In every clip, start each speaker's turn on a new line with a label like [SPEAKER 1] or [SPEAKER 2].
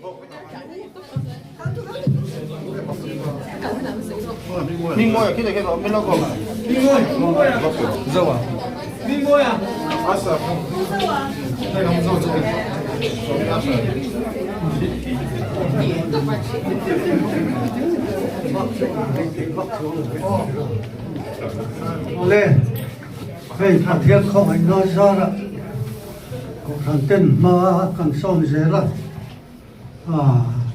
[SPEAKER 1] Awle, hei Pathian khawngaihna zarah Kohhran ten hma kan sawn zel a,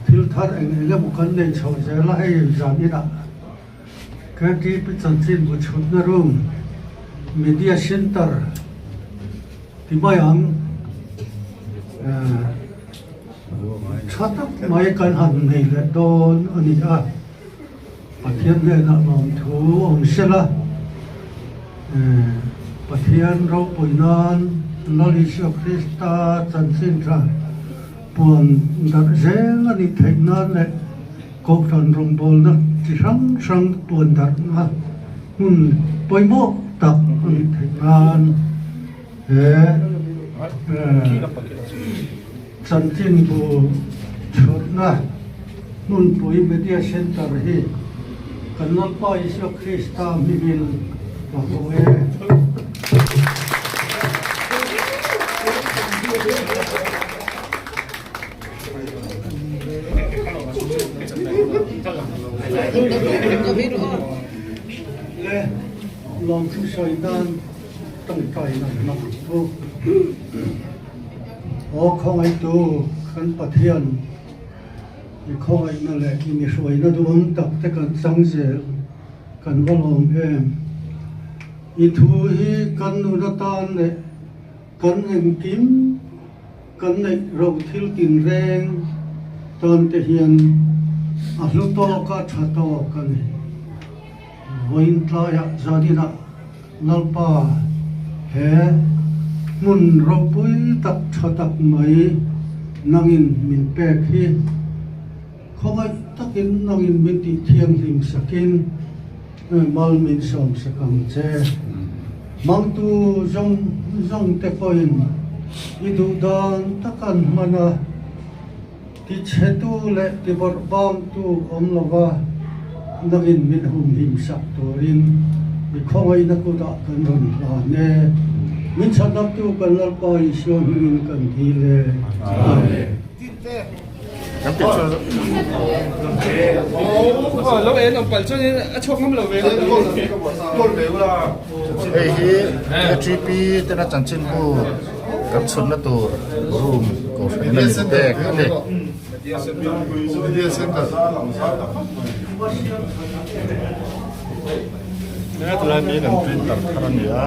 [SPEAKER 1] thil thar eng eng emaw kan nei chho zel a, hei zan inah KTP chanchinbu chhutna room Media Centre ti mai ang tha tak mai kan han nei leh dawn a ni a. Pathian hnenah lawmthu awm sela, Pathian ropui nan Lal Isua Krista chanchin tha puan darh zel a nih theih nan leh Kohhran rawngbawlna chi hrang hrang puan darhna hmun pawimawh tak a nih theih nan he Chanchinbu chhutna hmunpui Media Centre hi kan Lalpa Isua Krista hmingin ka hmu e. Le lawmthu sawi nan tawngtai nan hmang ang u. Aw khawngaihtu kan Pathian, i khawngaihna leh i mihruaina duhawm tak te kan chang zel kan va lawm em. I thu hi kan nun atan leh kan engkim kan neih ro thil tinreng tan te hian a hlu tawk a tha tawk a ni. Vawiin tlaiah zaninah Lalpa he hmun ropui tak tha tak mai nangin min pek hi khawngaih takin nangin min tih thianghlim sakin mal min sawm sak ang che. Hmangtu zawng zawng te pawhin i duh dan takan hman a. Tichhetu leh tibawrhbangtu awm lova nangin min humhim sak turin i khawngaihna kutah kan rawn hlan e. Min chhanhaktu kan Lalpa Isua hmingin kan dil e. Amen.
[SPEAKER 2] Hei hi KTP tena chanchinbu Kan chhunna tur room kohhran in a pek a ni. Hetlai mi kan printer thar a ni a.